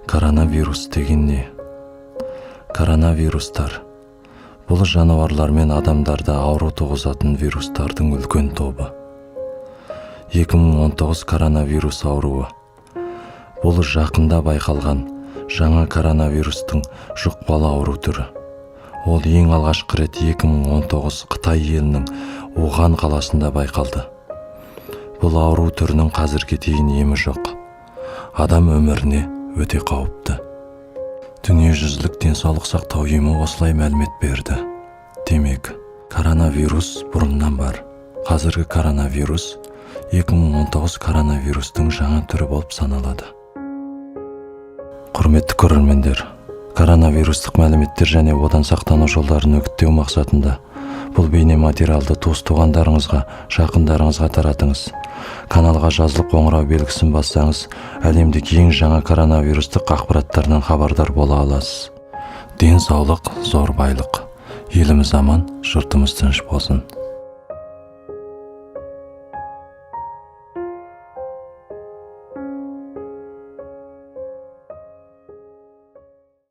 Коронавирус деген не? Коронавирустар – бұл жануарлар мен адамдарда ауру туғызатын вирустардың үлкен тобы. 2019 коронавирус ауруы – бұл жақында байқалған жаңа коронавирустың жұқпалы ауру түрі. Ол ең алғашқы рет 2019 Қытай елінің Ухан қаласында байқалды. Бұл ауру түрінің қазірге дейін емі жоқ, адам өміріне өте қауіпті. Дүниежүзілік денсаулық сақтау ұйымы осылай мәлімет берді. Демек, коронавирус бұрыннан бар. Қазіргі коронавирус 2019 коронавирустың жаңа түрі болып саналады. Құрметті көрермендер, коронавирустық мәліметтер және одан сақтану жолдарын үгіттеу мақсатында бұл бейнематериалды туыс туғандарыңызға, жақындарыңызға таратыңыз. Каналға жазылып, қоңырау белгісін бассаңыз, әлемдегі ең жаңа коронавирустық ақпараттардан хабардар бола аласыз. Денсаулық – зор байлық. Еліміз аман, жұртымыз тыныш болсын.